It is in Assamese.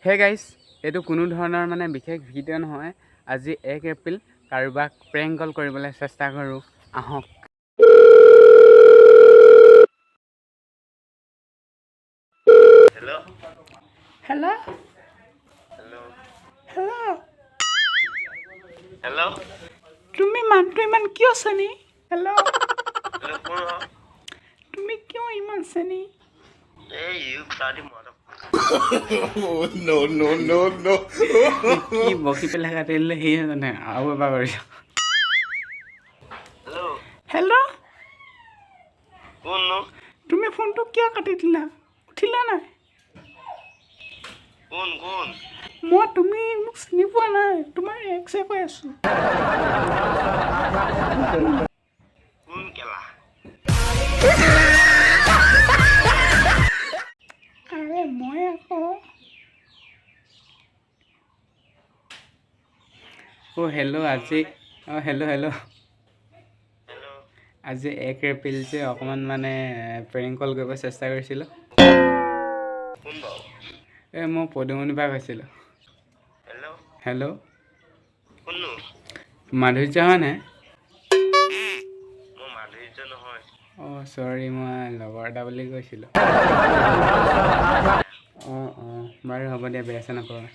হে গাইছ, এইটো কোনো ধৰণৰ মানে বিশেষ ভিডিঅ' নহয়। আজি 1 এপ্ৰিল, কাৰোবাক প্ৰেংক কল কৰিবলৈ চেষ্টা কৰোঁ আহক। Hello. Hello. Hello. Hello. Hello. তুমি মানুহটো ইমান কিয় চেনি? হেল্ল'। হেল্ল', কোন হয়? তুমি কিয় ইমান চেনি? এই you bloody mother. No, no, no, no. কি বকি পেলাই কাটি দিলে, সিয়ে জানে। আৰু এবাৰ কৰিছোঁ। হেল্ল'। হেল্ল'। কোননো? তুমি ফোনটো কিয় কাটি দিলা? উঠিলা নাই? কোন কোন? মই, তুমি মোক চিনি পোৱা নাই? তোমাৰ এক্সে কৈ আছোঁ। কোন কেলা? আৰে মই আকৌ অ' হেল্ল', আজি, অঁ হেল্ল' হেল্ল'। হেল্ল'। আজি 1 এপ্ৰিল যে, অকণমান মানে প্ৰেংক কল কৰিব চেষ্টা কৰিছিলোঁ। কোন বাৰু? এই মই পদুমণিৰ পৰা কৈছিলোঁ। হেল্ল'। হেল্ল'। কোননো? মাধুৰ্য হয়নে? মই মাধুৰ্য নহয়। অঁ, চৰি, মই লগৰ এটা বুলি কৈছিলোঁ। অঁ অঁ বাৰু হ'ব দিয়া, বেয়া চেয়া নাপাবা।